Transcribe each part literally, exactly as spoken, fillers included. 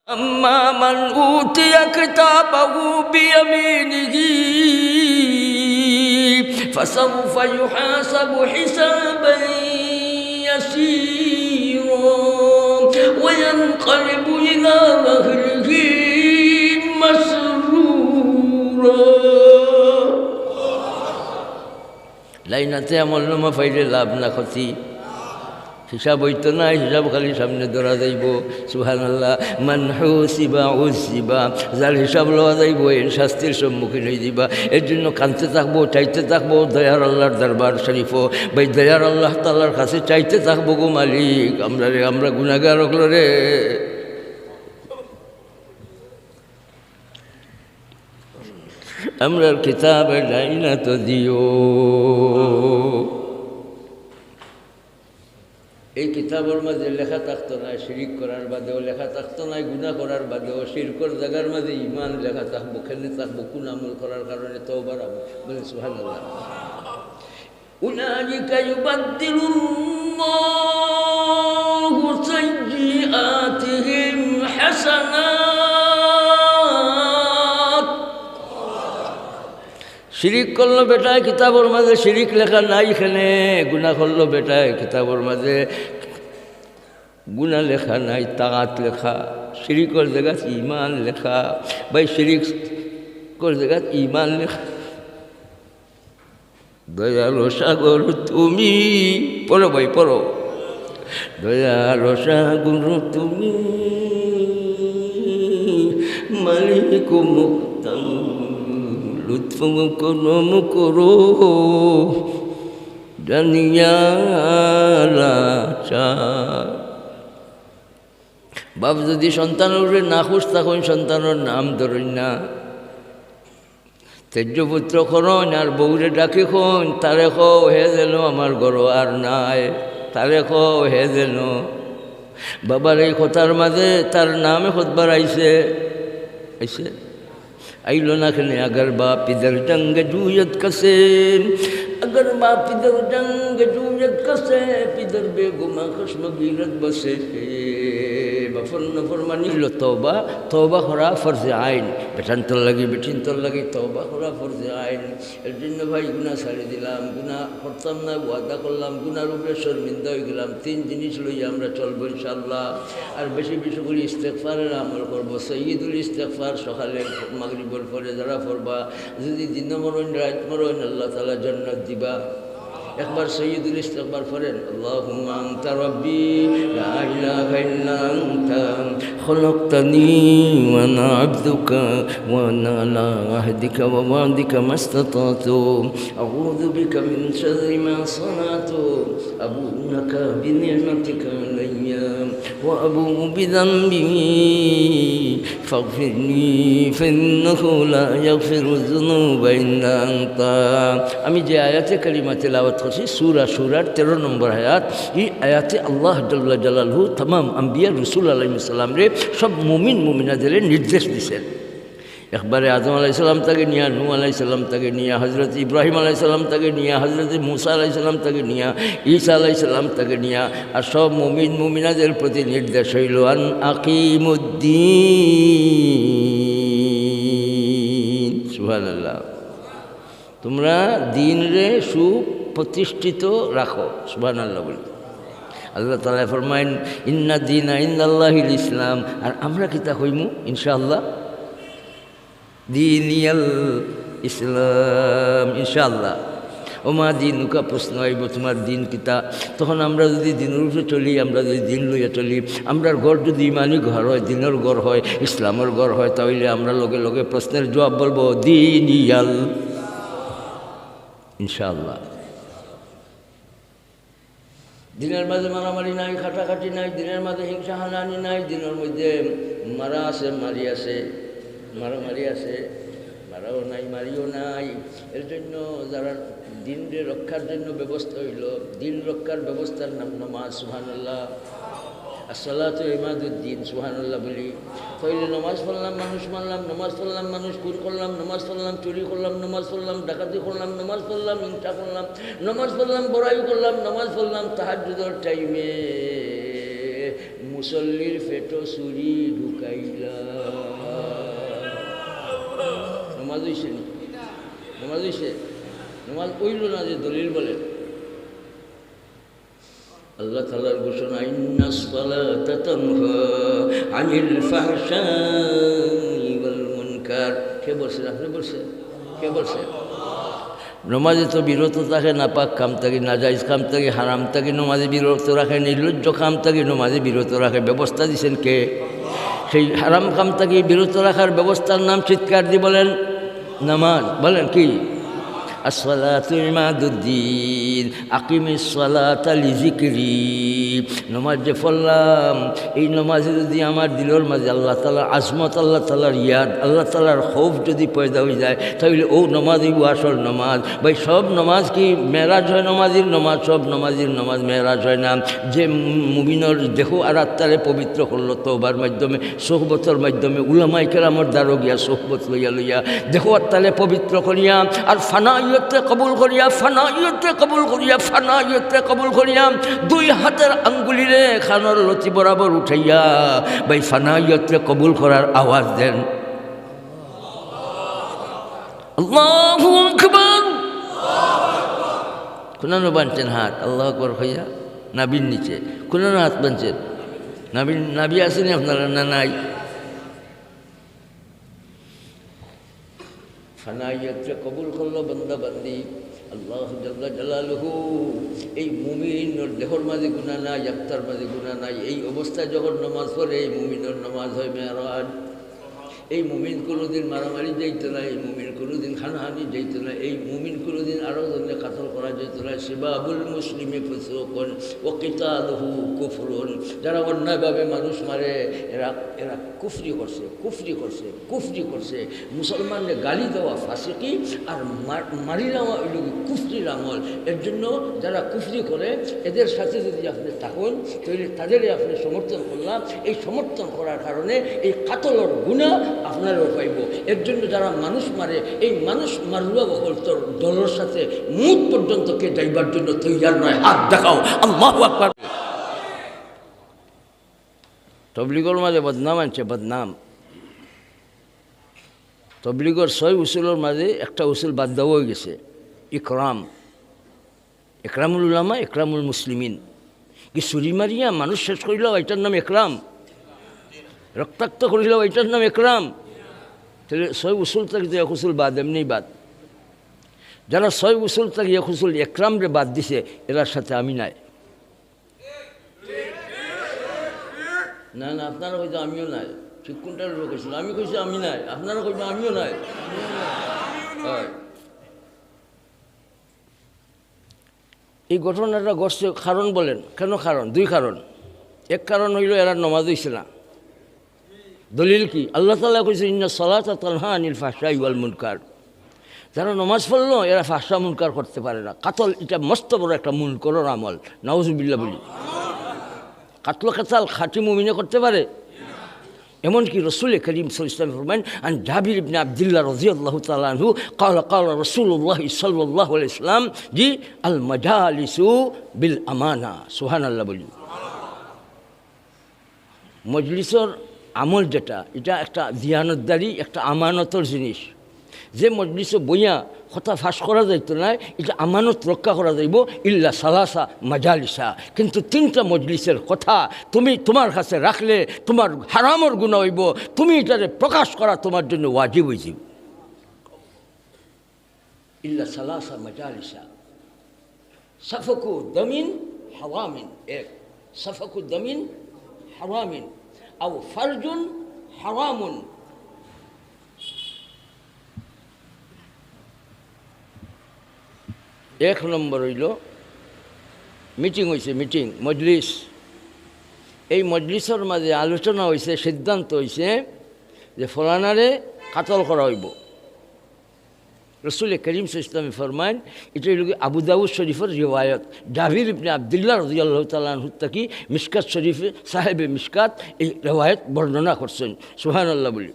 أما من أوتي كتابه بيمينه فسوف يحاسب حسابا يسيرا وينقلب إلى أهله مسرورا. লাইনাতে আমলনামা পাইলে লাভ না ক্ষতি? হিসাব অইতো নায়, হিসাব খালি সামনে ধরা যাইবো। সুবহানাল্লাহ। মান হুসিবা উসিবা, যার হিসাব লওয়া যাইবো, এর শাস্তির সম্মুখীন অইযিবা। এর জন্য কানতে থাকবো, চাইতে থাকবো দয়ার আল্লাহর দরবার শরীফো। ভাই, দয়ার আল্লাহ তাআলার কাছে চাইতে থাকবো, গো মালিক, আমরারে, আমরা গুনাহগার অকলরে আমরার কিতাবে লাইনাতো দিও। এই কিতাবর মাঝে লেখা থাকতো নায় শিরিক করার বাদেও, লেখা থাকতো নায় গুনাহ করার বাদেও, শিরকর জাগার মাঝে ইমান লেখা থাকবো, কেনে থাকবো, কুন আমল করার কারণে, তওবার আমল। বলেন সুবহানাল্লাহ। أولئك يبدل الله سيئاتهم حسنات. শিরিক করলো বেটায়, কিতাবর মাঝে শিরিক লেখা নাই, কেনে গুনাহ করলো বেটায়, কিতাবর মাঝে গুনাহ লেখা নাই, তাআত লেখা। শিরিকর জাগাত ইমান লেখা। ভাই, শিরিকর জাগাত ইমান লেখা। দয়ালো সাগর তুমি, পড়ো ভাই, পড়ো। দয়ালো সাগর তুমি, মালিক মুক্তাম, লুৎফ করম করো, জানিয়া লাচার। বাপ যদি সন্তানর উপরে নাখুশ থাকইন, সন্তানর নাম ধরইন না, ত্যাজ্য পুত্র করইন আর বউরে ডাকি কইন, তারে কও, হে যেন আমার ঘরো আর নাই, তারে কও, হে যেন। বাবার এই কথার মাঝে তার নামে কতবার আইছে, আইছে। আইলো না কেনে? اگر با پدر جنگ جوید کسے، اگر با پدر جنگ جوید کسے، پدر بے گما خشم گیرد بسے۔ বাপর নাফরমানি অইলো তওবা, তওবা করা ফরজে আইন। বেটান্তর লাগি, বেটিন্তর লাগি তওবা করা ফরজে আইন। এর জন্য ভাই গুনাহ ছাড়ি দিলাম, গুনাহ করতাম না, ওয়াদা করলাম, গুনাহর উপরে শর্মিন্দা অই গেলাম। তিন জিনিস লইয়া আমরা চলবো ইনশাআল্লাহ। আর বেশি বেশি করি ইস্তেগফারের আমল করবো। সৈয়দুল ইস্তেগফার সকালে মাগরিবর পরে যারা পড়বা, যদি দিনো মরইন, রাইত মরইন, আল্লাহ তাআলা জান্নাত দিবা। একবার সৈয়দুল ইস্তেগফার পড়েন, اللهم أنت ربي لا إله إلا أنت خلقتني وأنا عبدك وأنا على عهدك ووعدك ما استطعت أعوذ بك من شر ما صنعت أبوء لك بنعمتك علي وأبوء بذنبي فاغفر لي فإنه لا يغفر الذنوب إلا أنت। আমি যে আয়াতে কারিমা তেলাওয়াত করছি, সূরা শুরার তেরো নম্বর আয়াত, এই আয়াতে আল্লাহ জাল্লা জালালহু তামাম আম্বিয়া রসুল আলাইহিস সালামরে সব মুমিন মুমিনাতরে নির্দেশ দিছেন। একবারে আদম আলাইহিস সালাম থাকি নিয়া, নূহ আলাইহিস সালাম থাকি নিয়া, হযরত ইব্রাহিম আলাইহিস সালাম থাকি নিয়া, হযরত মুসা আলাইহিস সালাম থাকি নিয়া, ঈসা আলাইহিস সালাম থাকি নিয়া, আর সব মুমিন মুমিনাতর প্রতি নির্দেশ অইলো, আন আকিমুদ্দিন। সুবহানাল্লাহ। তোমরা দ্বীনরে সুপ্রতিষ্ঠিত রাখো। সুবহানাল্লাহ বলি। আল্লাহ তাআলা ফরমাইন, ইন্না দ্বীনা ইনদাল্লাহিল ইসলাম। আর আমরা কিতা কইমু? ইনশাআল্লাহ, দীনিয়াল ইসলাম, ইনশাআল্লাহ। ওমা দীনুকা, প্রশ্ন আইবো, তোমার দ্বীন কিতা? তখন আমরা যদি দ্বীনর উপরে চলি, আমরা যদি দ্বীন লইয়া চলি, আমরার ঘর যদি ইমানি ঘর হয়, দ্বীনর ঘর হয়, ইসলামর ঘর হয়, তা অইলে আমরা লগে লগে প্রশ্নের জবাব বলবো, দীনিয়াল। ইনশাআল্লাহ। দ্বীনর মাঝে মারামারি নাই, কাটাকাটি নাই, দ্বীনর মাঝে হিংসা হানাহানি নাই, দ্বীনর মধ্যে মারা আছে, মারি আছে, মারামারি আছে, মারাও নাই, মারিও নাই। এর জন্য যারা দ্বীনরে রক্ষার জন্য ব্যবস্থা অইলো, দ্বীন রক্ষার ব্যবস্থার নাম নামাজ, সুবহানাল্লাহ। আসসালাতু ইমাদুদ্দিন, সুবহানাল্লাহ বলি। তাইলে নামাজ পড়লাম, মানুষ মারলাম, নামাজ পড়লাম, মানুষ খুন করলাম, নামাজ পড়লাম, চুরি করলাম, নামাজ পড়লাম, ডাকাতি করলাম, নামাজ পড়লাম, হিংসা করলাম, নামাজ পড়লাম, বড়াই করলাম, নামাজ পড়লাম, তাহাজ্জুদর টাইমে মুসল্লির পেটো ছুরি ঢুকাইলাম। অইছে নি? নমাজ অইছে? নমাজ অইল না যে দলিল বলেন। আল্লাহ তাআলার ঘোষণা, "ইন্নাস সালাতা তানহা আনিল ফাহশাই ওয়াল মুনকার।" কে বলছেন? আপনি বলছেন? কে বলছেন? নমাজে তো বিরত থাকে নাপাক কাম থাকি, নাজাইজ কাম থাকি, হারাম থাকি নমাজে বিরত রাখে, নির্লজ্জ কাম থাকি নমাজে বিরত রাখে। ব্যবস্থা দিছেন কে? সেই হারাম কাম থাকি বিরত রাখার ব্যবস্থার নাম চিৎকার দি বলেন নামাজ। বলেন কি? আসসালাতু ইমাদুদ্দিন, আকিমিস সালাতা লিযিকরি। নমাজ যে পড়লাম, এই নমাজে যদি আমার দিলর মাঝে আল্লাহ তাআলার আজমত, আল্লাহ তাআলার ইয়াদ, আল্লাহ তাআলার খৌফ যদি পয়দা অই যায়, তাইলে অউ নমাজ অইবো আসল নমাজ। ভাই, সব নমাজ কি মেরাজ হয় নমাজির নমাজ? সব নমাজির নমাজ মেরাজ হয় না। যে মুমিনর দেহ আর আত্মারে পবিত্র করলো তওবার মাধ্যমে, সোহবতর মাধ্যমে, উলামায়ে কেরামর দ্বারো গিয়া সোহবত লইয়া লইয়া, দেহ আত্মারে পবিত্র করিয়া, আর ফানাইয়তরে কবুল করিয়া, ফানাইয়তরে কবুল করিয়া, ফানাইয়তরে কবুল করিয়া, দুই হাতের আঙ্গুলিরে কানর লতি বরাবর উঠাইয়া, ভাই, ফানাইয়তরে কবুল করার আওয়াজ দেন। আল্লাহু আকবার। কুনানো বানছেন হাত? আল্লাহু আকবার কইয়া নাভির নিচে। কুনানো হাত বানছেন? নাভি, নাভি আছে নি আপনারার না নাই? ফানাইয়তরে কবুল করলো বান্দা বান্দি। আল্লাহ জাল্লা জালালুহু, এই মুমিনর দেহর মাঝে গুনাহ নাই, আত্মার মাঝে গুনাহ নাই। এই অবস্থায় যখন নমাজ পড়ে, এই মুমিনর নমাজ হয় মেরাজ। এই মুমিন কোনোদিন মারামারি যাইতো না, এই মুমিন কোনোদিন হানাহানি যাইতো না, এই মুমিন কোনোদিন আরো জনরে কাতল করা যাইতো না। সিবাবুল মুসলিমি ফুসুকুন ওয়া কিতালুহু কুফরুন। যারা অন্যায়ভাবে মানুষ মারে, এরা, এরা কুফরি করছে, কুফরি করছে, কুফরি করছে। মুসলমানরে গালি দেওয়া ফাসিকি, আর মার-, মারি নেওয়া অইল কি কুফরির আমল। এর জন্য যারা কুফরি করে, এদের সাথে যদি আপনি থাকেন, তাহলে তাদেরই আপনি সমর্থন করলাম। এই সমর্থন করার কারণে এই কাতলর গুনাহ আপনারাও পাইব। এর জন্য যারা মানুষ মারে, এই মানুষ মারুয়া অকলতর দলর সাথে মুত পর্যন্ত কে যাইবার জন্য তৈয়ার নয়। হাত দেখাও, আল্লাহু আকবার। তবলিগর মাঝে বদনাম আনছে, বদনাম। তবলিগর ছয় উসুলর মাঝে একটা উসুল বাদ দেওয়া অই গেছে, ইকরাম। ইকরামুল উলামা, ইকরামুল মুসলিমিন। কি ছুরি মারিয়া মানুষ শেষ করিলাও, এটার নাম ইকরাম? রক্তাক্ত করিলাও, এটার নাম ইকরাম? তাহলে ছয় উসুল থাকি তো এক উসুল বাদ, এমনি বাদ। যারা ছয় উসুল থাকি এক উসুল ইকরামরে বাদ দিছে, এরার সাথে আমি নাই। না, না, আপনারা কইতো আমিও নাই। ঠিক কোনটার উপরে কইছিল? আমি কইছি আমি নাই, আপনারা কইতো আমিও নাই। হয়। এই ঘটনাটা ঘটছে, কারণ বলেন, কেন কারণ? দুই কারণ। এক কারণ অইল এরার নমাজ অইছে না। দলিল কি? আল্লাহ তাআলায় কইছে, "ইন্নাস সালাতা তানহা আনিল ফাহশাই ওয়াল মুনকার।" যারা নমাজ পড়লো, এরা ফাহশা মুনকার করতে পারে না। কাতল এটা মস্ত বড় একটা মুনকারর আমল, নাউজুবিল্লাহ বলি। কাতল কেতাল খাঁটি মুমিনে করতে পারে? এমনকি রসুল করিম সাল্লাল্লাহু আলাইহি ওয়াসাল্লাম ফরমাইন, আন জাবির ইবনে আব্দুল্লাহ রাদিয়াল্লাহু তাআলা আনহু, ক্বালা, ক্বালা রাসূলুল্লাহ সাল্লাল্লাহু আলাইহি ওয়াসাল্লাম, জি, "আল মাজালিসু বিল আমানা।" সুবহানাল্লাহ বলি। মজলিসর আমল যেটা, এটা একটা দিয়ানতদারি, একটা আমানতর জিনিস। যে মজলিসো বইয়া কথা ফাঁস করা যাইতো নায়, এটা আমানত রক্ষা করা যাইব, ইল্লা সালাসা মাজালিসা। কিন্তু তিনটা মজলিসের কথা তুমি তোমার কাছে রাখলে তোমার হারামর গুনাহ অইব, তুমি এটারে প্রকাশ করা তোমার জন্য ওয়াজিব অই যাইব। ইল্লা সালাসা মাজালিসা। সাফাকু দামিন হারামিন, এক। সাফাকু দামিন হারামিন। আও ফারজুন হারামুন। এক নম্বর অইল, মিটিং অইছে, মিটিং, মজলিস। এই মজলিসর মাঝে আলোচনা অইছে, সিদ্ধান্ত অইছে যে ফলানারে কাতল করা অইব। রসুল করিম সাল্লাল্লাহু আলাইহি ওয়াসাল্লামে ফরমাইন, এটা অইল গি আবু দাউদ শরীফর রিওয়ায়ত। জাবির ইবনে আব্দুল্লাহ রাদিয়াল্লাহু তাআলা আনহু থাকি মিশকাত শরীফে, সাহেবে মিশকাত, এই রিওয়ায়ত বর্ণনা করছেন। সুবহানাল্লাহ বলি।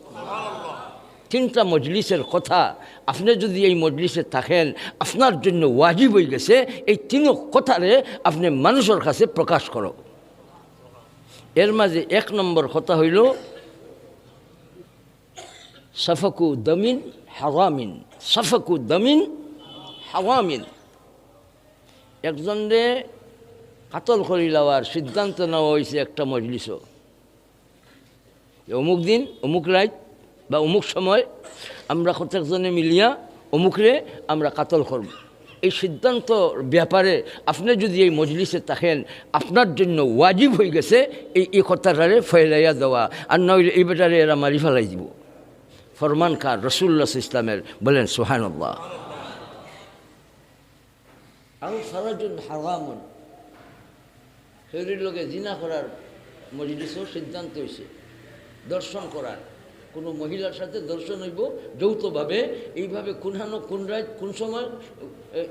তিনটা মজলিসের কথা, আপনি যদি এই মজলিসে থাকেন, আপনার জন্য ওয়াজিব অই গেছে এই তিন কথারে আপনি মানুষর কাছে প্রকাশ করো। এর মাঝে এক নম্বর কথা অইল, সাফাকু দামিন হারামিন, সাফাকু দামিন হারামিন। একজনরে কাতল করিলাওয়ার সিদ্ধান্ত নেওয়া অইছে একটা মজলিসো, যে অমুক দিন, অমুক রাইত বা অমুক সময় আমরা কতকজনে মিলিয়া অমুকরে আমরা কাতল করব। এই সিদ্ধান্তর ব্যাপারে আপনে যুদি এই মজলিসে থাকেন, আপনার জন্য ওয়াজিব অইগেছে এই, এই কথাটারে ফয়লাইয়া দেওয়া, আর না অইলে এই বেটারে এরা মারি ফালাই দিবো। ফরমান কার? রাসূলুল্লাহ সাল্লাল্লাহু আলাইহি ওয়াসাল্লামের। বলেন সুবহানাল্লাহ। আও ফারাজুন হারামুন, হেউরির লগে জিনা করার মজলিসও সিদ্ধান্ত অইছে, ধর্ষণ করার, কোনো মহিলার সাথে ধর্ষণ অইবো যৌথভাবে। এইভাবে কোন হানো, কোন রাইত, কোন সময়, এ, এ,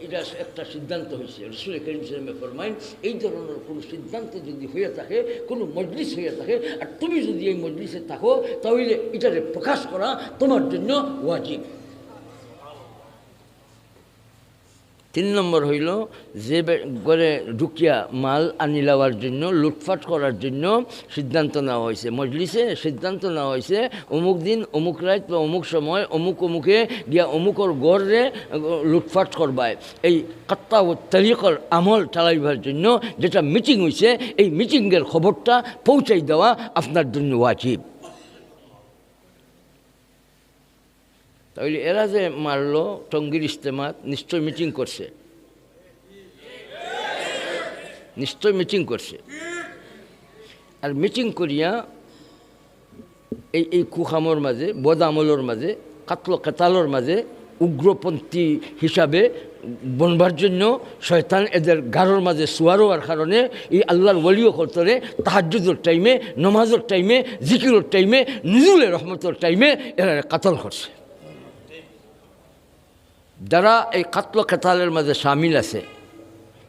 এটা একটা সিদ্ধান্ত অইছে। রাসূল করিম সাল্লাল্লাহু আলাইহি ওয়াসাল্লামে ফরমাইন, এই ধরনের কোনো সিদ্ধান্ত যুদি হইয়া থাকে, কোনো মজলিস হইয়া থাকে, আর তুমি যুদি এই মজলিসে থাকো, তা অইলে এটারে প্রকাশ করা তোমার জন্য ওয়াজিব। তিন নম্বর অইলো, যে বে-, ঘরে ঢুকিয়া মাল আনিলাওয়ার জন্য, লুটপাট করার জন্য সিদ্ধান্ত নেওয়া অইছে, মজলিসে সিদ্ধান্ত নেওয়া অইছে, অমুক দিন, অমুক রাইত বা অমুক সময়, অমুক অমুকে গিয়া অমুকর ঘরে, আহ, লুটপাট করবায়। এই কাত্তাউ তরিকর আমল চালাইবার জন্য যেটা মিটিং অইছে, এই মিটিংয়ের খবরটা পৌঁছাই দেওয়া আপনার জন্য ওয়াজিব। তা অইলে এরা যে মারলো টঙ্গীর ইজতেমাত, নিশ্চয় মিটিং করছে, নিশ্চয় মিটিং করছে। আর মিটিং করিয়া এই, এই কুকামর মাঝে, বদ আমলর মাঝে, কাতল কেতালর মাঝে উগ্রপন্থী হিসাবে বনবার জন্য, শয়তান এদের গাড়র মাঝে সুয়ার অওয়ার কারণে এই আল্লাহর ওলি অকলতরে তাহাজ্জুদর টাইমে, নমাজর টাইমে, জিকিরর টাইমে, নুজুলে রহমতর টাইমে এরারে কাতল করছে। যারা এই কাতল কেতালের মাঝে শামিল আছে,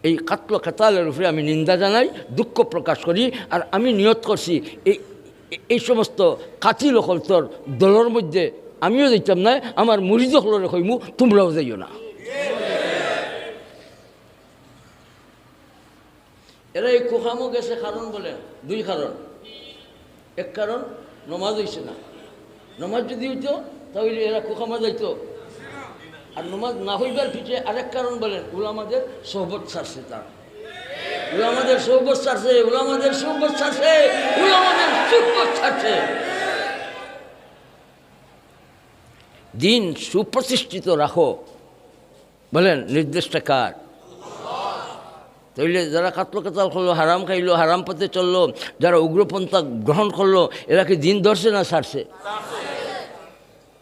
এই কাতল কেতালের উপরে আমি নিন্দা জানাই, দুঃখ প্রকাশ করি। আর আমি নিয়ত করছি, এই, এই সমস্ত কাতিল অকলতর দলর মধ্যে আমিও যাইতাম না, আমার মুরিদ অকলরে কইমু, তোমরাও যাইও না। এরা এই কুকামো গেছে কারণ বলে, দুই কারণ। এক কারণ, নমাজ অইছে না। নমাজ যুদি অইতো, তা অইলে এরা কুকামো যাইতো। আর নমাজ না অইবার পিছে আরেক কারণ বলেন, উলামাদের সোহবত ছাড়ছে তারা। উলামাদের সোহবত ছাড়ছে, উলামাদের সোহবত ছাড়ছে, উলামাদের সোহবত ছাড়ছে। দিন সুপ্রতিষ্ঠিত রাখো, বলেন, নির্দেশটা কার? তাইলে যারা কাতল কেতাল করলো, হারাম খাইলো, হারাম পথে চললো, যারা উগ্রপন্থা গ্রহণ করলো, এরা কি দিন ধরছে না ছাড়ছে?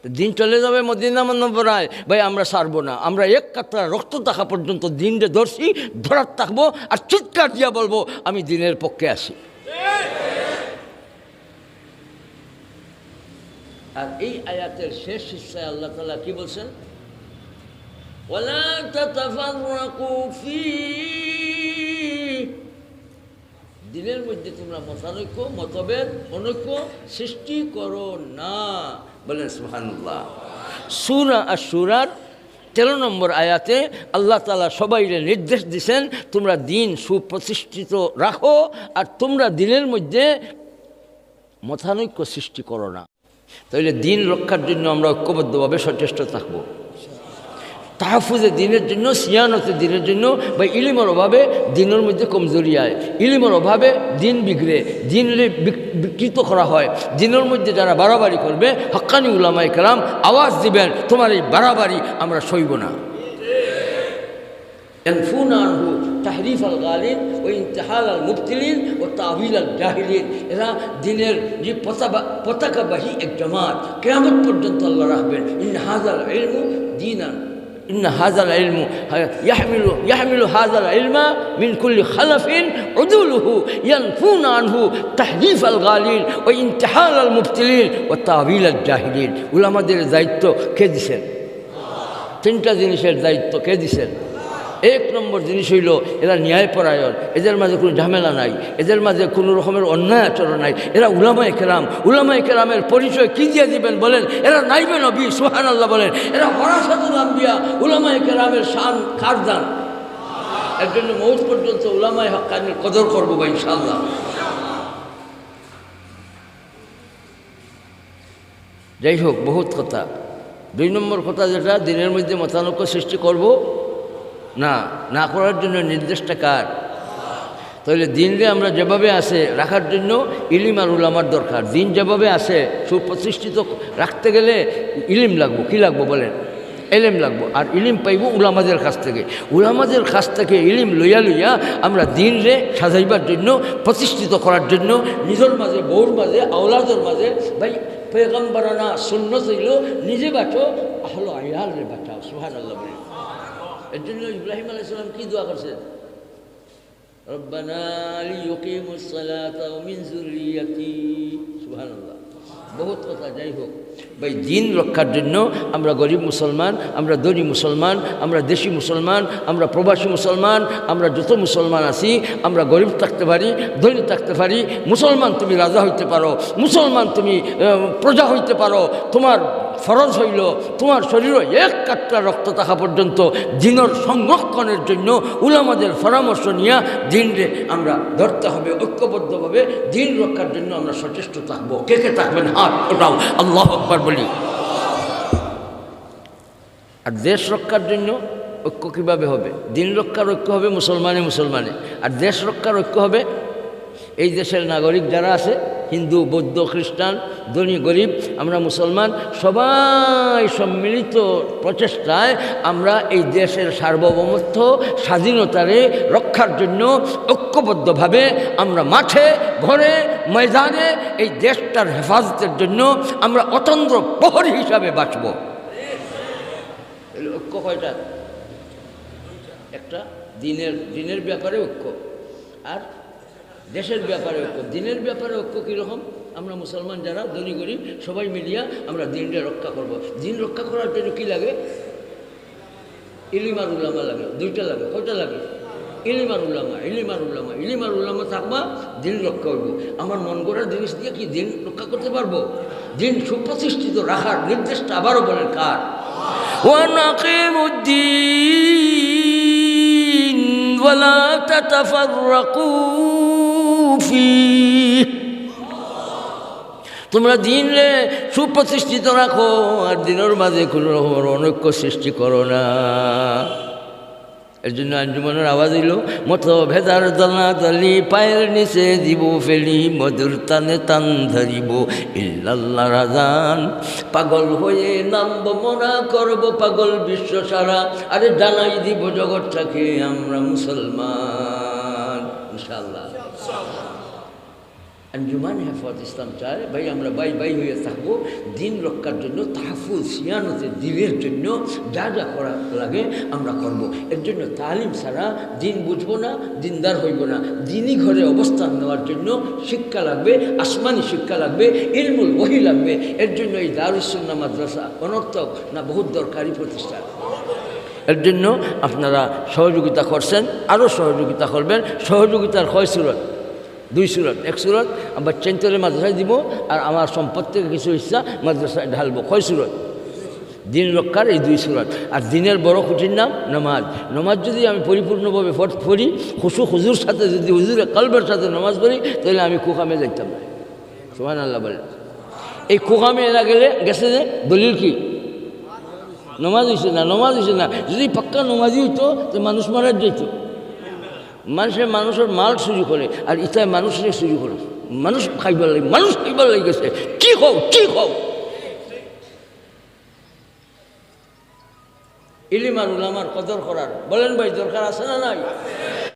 তো দিন চলে যাবে মদিনা মুনাওয়ারায়, ভাই, আমরা ছাড়বো না। আমরা এক কাতরা রক্ত থাকা পর্যন্ত দিনরে ধরছি, ধরার থাকবো, আর চিৎকার দিয়া বলবো, "আমি দিনের পক্ষে আছি।" আর এই আয়াতের শেষ হিস্সায় আল্লাহ তাআলা কি বলছেন? "ওয়ালা তাতাফাররাকু ফি।" দিনের মধ্যে তোমরা মতানৈক্য, মতভেদ, অনৈক্য সৃষ্টি করো না। বলেন সুবহানাল্লাহ। সূরা আশ-শুরার তেরো নম্বর আয়াতে আল্লাহ তাআলা সবাইরে নির্দেশ দিছেন, "তোমরা দিন সুপ্রতিষ্ঠিত রাখো, আর তোমরা দিনের মধ্যে মতানৈক্য সৃষ্টি করো না।" তাইলে দিন রক্ষার জন্য আমরা ঐক্যবদ্ধভাবে সচেষ্ট থাকব। তাহফুজে দিনের জন্য, সিয়ানতে দিনের জন্য, বা ইলিমর অভাবে দিনের মধ্যে কমজোরি আয়, ইলিমর অভাবে দিন বিগড়ে, দিনরে বিক-, বিকৃত করা হয়। দিনের মধ্যে যারা বাড়াবাড়ি করবে, হক্কানি উলামায়ে কেরাম আওয়াজ দিবেন, "তোমার এই বাড়াবাড়ি আমরা সইব না।" ইয়ানফুনা আনহু তাহরিফাল গালিন ওয়া ইন্তিহালাল মুবতিলিন ওয়া তাবিলাল জাহিলিন। এরা দিনের যে পতাকা-, পতাকাবাহী এক জামাত, কিয়ামত পর্যন্ত আল্লাহ রাখবেন। ইন্না হাযাল ইলমু দীনান, ইন্না হাযাল ইলমু ইয়াহমিলু, ইয়াহমিলু হাযাল ইলমা মিন কুল্লি খালাফিন উদুলুহু ইয়ানফুনা আনহু তাহরিফাল গালিন ওয়া ইন্তিহালাল মুবতিলিন ওয়া তাবিলাল জাহিলিন। উলামাদের দায়িত্ব কে দিছেন? তিনটা জিনিসের দায়িত্ব কে দিছেন? এক নম্বর জিনিস অইলো, এরা ন্যায়পরায়ণ, এদের মাঝে কোনো ঝামেলা নাই, এদের মাঝে কোনো রকমের অন্যায় আচরণ নাই। এরা উলামায়ে কেরাম, উলামায়ে কেরামের পরিচয় কি দিয়া দিবেন বলেন? এরা নাইবে নবী, সুবহানাল্লাহ বলেন। এরা ওয়ারাসাতুল আম্বিয়া, উলামায়ে কেরামের শান কার দান? এর জন্য মউত পর্যন্ত উলামায়ে হক্কানির কদর করবো বা ইনশাআল্লাহ। যাই হোক, বহুত কথা। দুই নম্বর কথা যেটা, দিনের মধ্যে মতানৈক্য সৃষ্টি করব না, না করার জন্য নির্দেশটা কার? তাহলে দিনরে আমরা যেভাবে আছে রাখার জন্য ইলিম আর উলামার দরকার। দিন যেভাবে আছে সুপ্রতিষ্ঠিত রাখতে গেলে ইলিম লাগবো। কি লাগবো বলেন? এলেম লাগবো। আর ইলিম পাইবো উলামাদের কাছ থেকে। উলামাদের কাছ থেকে ইলিম লইয়া লইয়া আমরা দিনরে সাজাইবার জন্য, প্রতিষ্ঠিত করার জন্য, নিজের মাঝে, বউর মাঝে, আওলাদের মাঝে, ভাই, পয়গম্বরানা সুন্নত হইল নিজে বাঁচো, আহলো আয়ালরে বাঁচাও। সুবহানাল্লাহ বলি। এর জন্য ইব্রাহিম আলাইহিস সালাম কি দোয়া করছেন? রব্বানা লিইয়ুকিমুস সালাতা ওয়া মিন যুররিয়াতি। সুবহানাল্লাহ। বহুত কথা, যাই হোক, ভাই, দিন রক্ষার জন্য আমরা গরিব মুসলমান, আমরা ধনী মুসলমান, আমরা দেশি মুসলমান, আমরা প্রবাসী মুসলমান, আমরা যত মুসলমান আছি, আমরা গরিব থাকতে পারি, ধনী থাকতে পারি, মুসলমান তুমি রাজা হইতে পারো, মুসলমান তুমি আহ, প্রজা হইতে পারো। তোমার ফরজ হইল তোমার শরীরও এক কাটরা রক্ত থাকা পর্যন্ত দিনের সংরক্ষণের জন্য উলামাদের পরামর্শ নিয়ে দিনরে আমরা ধরতে হবে। ঐক্যবদ্ধভাবে দিন রক্ষার জন্য আমরা সচেষ্ট থাকবো। কে কে থাকবেন, হাত উঠাও, আল্লাহু আকবার বলি। আর দেশ রক্ষার জন্য ঐক্য কিভাবে হবে? দিন রক্ষার ঐক্য হবে মুসলমানে মুসলমানে, আর দেশ রক্ষার ঐক্য হবে এই দেশের নাগরিক যারা আছে, হিন্দু, বৌদ্ধ, খ্রিস্টান, ধনী, গরিব, আমরা মুসলমান, সবাই সম্মিলিত প্রচেষ্টায় আমরা এই দেশের সার্বভৌমত্ব, স্বাধীনতারে রক্ষার জন্য ঐক্যবদ্ধভাবে আমরা মাঠে, ঘরে, ময়দানে এই দেশটার হেফাজতের জন্য আমরা অতন্দ্র প্রহরী হিসাবে বাঁচব। তাহলে ঐক্য কয়টা? একটা, দিনের, দিনের ব্যাপারে ঐক্য, আর দেশের ব্যাপারে ঐক্য। দিনের ব্যাপারে ঐক্য কীরকম? আমরা মুসলমান যারা ধনী গরিব সবাই মিলিয়া আমরা দিনটা রক্ষা করব। দিন রক্ষা করার জন্য কি লাগে? ইলিম আর উলামা লাগে, দুইটা লাগে। কয়টা লাগে? ইলিম আর উলামা, ইলিম আর উলামা, ইলিম আর উলামা থাকবা, দিন রক্ষা হইব। আমার মন গড়া জিনিস দিয়ে কি দিন রক্ষা করতে পারবো? দিন সুপ্রতিষ্ঠিত রাখার নির্দেশটা আবারও বলেন কার? وأن أقيموا الدين ولا تتفرقوا فيه। তোমরা দিনরে সুপ্রতিষ্ঠিত রাখো, আর দিনের মাঝে কোনো রকমের অনৈক্য সৃষ্টি করো না। এর জন্য আঞ্জুমানের আওয়াজ হইল, মতভেদ আর দলাদলি পায়ের নিচে দিব ফেলি, মধুর তানে তান ধরিব ইল্লাল্লাহর আজান। পাগল হয়ে নামব মরা, করব পাগল বিশ্ব সারা, আরে জানাই দিব জগৎটাকে আমরা মুসলমান। ইনশাআল্লাহ। আঞ্জুমান হেফাজত ইসলাম চায়, ভাই, আমরা ভাই ভাই হইয়া থাকবো, দিন রক্ষার জন্য, তাহফুজ, সিয়ানতে দিনের জন্য যা যা করা লাগে আমরা করব। এর জন্য তালিম ছাড়া দিন বুঝবো না, দিনদার হইব না। দিনই ঘরে অবস্থান নেওয়ার জন্য শিক্ষা লাগবে, আসমানি শিক্ষা লাগবে, ইলমুল ওহী লাগবে। এর জন্য এই দারুস সুন্নাহ মাদ্রাসা অনর্থক না, বহুত দরকারি প্রতিষ্ঠান। এর জন্য আপনারা সহযোগিতা করছেন, আরও সহযোগিতা করবেন। সহযোগিতার কয় সুরত? দুই সুরত। এক সুরত আবার চেঞ্চরে মাদ্রাসায় দিব, আর আমার সম্পদ থেকে কিছু হিস্সা মাদ্রাসায় ঢালবো। কয় সুরত? দিন রক্ষার এই দুই সুরত। আর দিনের বড় খুঁটির নাম নামাজ। নামাজ যদি আমি পরিপূর্ণভাবে পড়-, পড়ি, খুশু খুজুর সাথে যদি হুজুরে কলবের সাথে নামাজ পড়ি, তাহলে আমি কুকামে যাইতাম না। সুবহানাল্লাহ বলেন। এই কুকামে এরা গেলে, গেছে যে দলিল কি? নামাজ হইছে না, নামাজ হইছে না। যদি পাক্কা নামাজি হইতো, তো মানুষ মারা যাইতো। মানুষে মানুষের মাল চুরি করে, আর ইতায় মানুষরে চুরি করে। মানুষ খাইবার লাগি, মানুষ খাইবার লাগি গেছে। কি কও, কি কও? ইলিম আর উলামার কদর করার, বলেন ভাই, দরকার আছে না নাই?